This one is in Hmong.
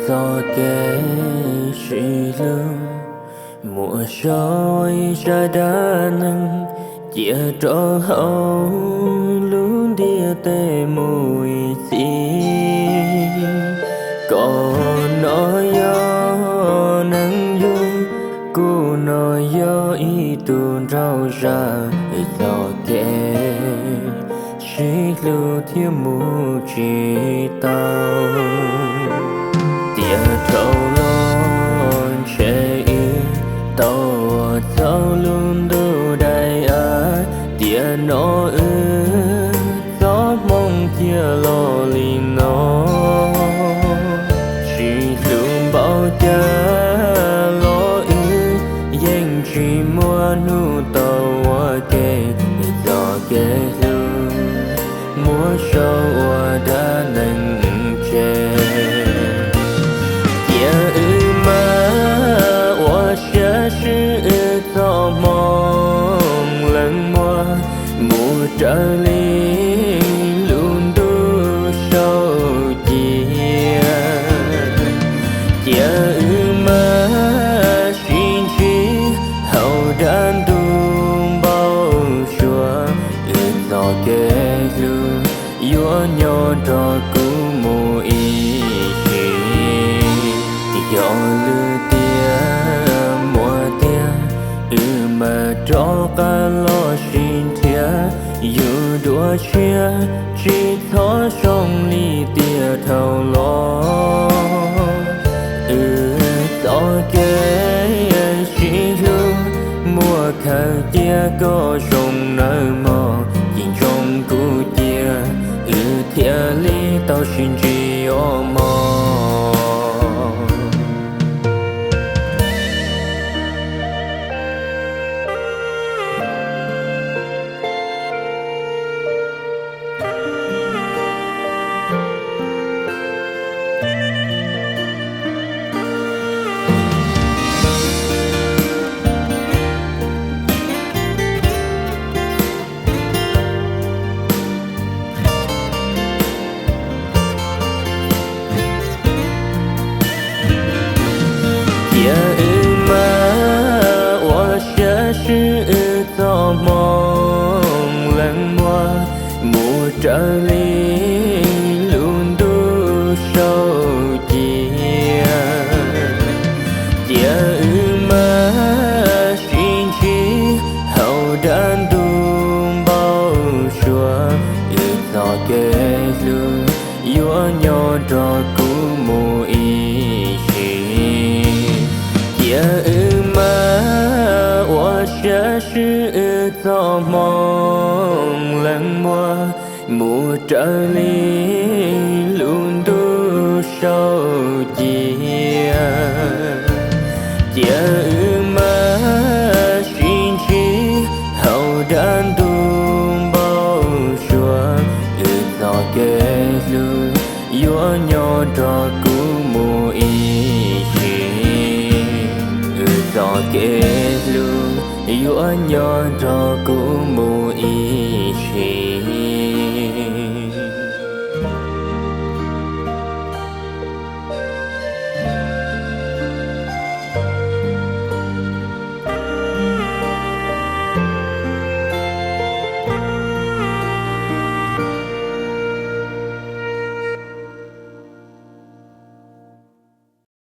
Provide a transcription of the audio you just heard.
Txoj kev sib hlub, muaj sau ib zaj dab neeg, cia rau hauv lub ntiaj teb mus ib txhis. Koj no yog neeg yug, kuv no yog ib tug nraug zaj, txoj kev sib hlub thiaj mus tsis tau. Tiam dhau los ntshe wb tau ua txhaum lub ntuj daim av, tiam no wb txoj hmoo thiaj los li no. Sib hlub npaum cas los wb yeej tsis muaj hnub tau ua ke, txoj kev hlub muab sau ua dab neeg tseg. Cia wb mam ua siab swb wb txoj hmoo leej muag, mus raws li lub ntuj sau cia. Cia wb mam sib ntsib hauv dab ntub npau suav, wb txoj kev hlub yuav nyob nrog kuv mus ib sim. Yog lwm tiam muaj tiag, wb mam rov qab los sib nrhiav, yus dua tshiab tsis txhob zoo li tiam dhau los. Wb txoj kev sib hlub muaj khaws cia koj zoo nawb mog, cim ntsoov kuv cia, wb thiaj li tau sib ntsib os mog. Cia wb mam ua siab swb wb txoj hmoo leej muag, mus raws li lub ntuj sau cia. Cia wb mam sib ntsib hauv dab ntub npau suav, wb txoj kev hlub yuav nyob nrog kuv mus ib sim. Cia wb mam ua siab swb wb txoj hmoo leej muag, mus raws li lub ntuj sau cia. Cia wb mam sib ntsib hauv dab ntub npau suav, wb txoj kev hlub yuav nyob nrog kuv mus ib sim. Wb txoj kev hlub yuav nyob nrog kuv mus ib sim.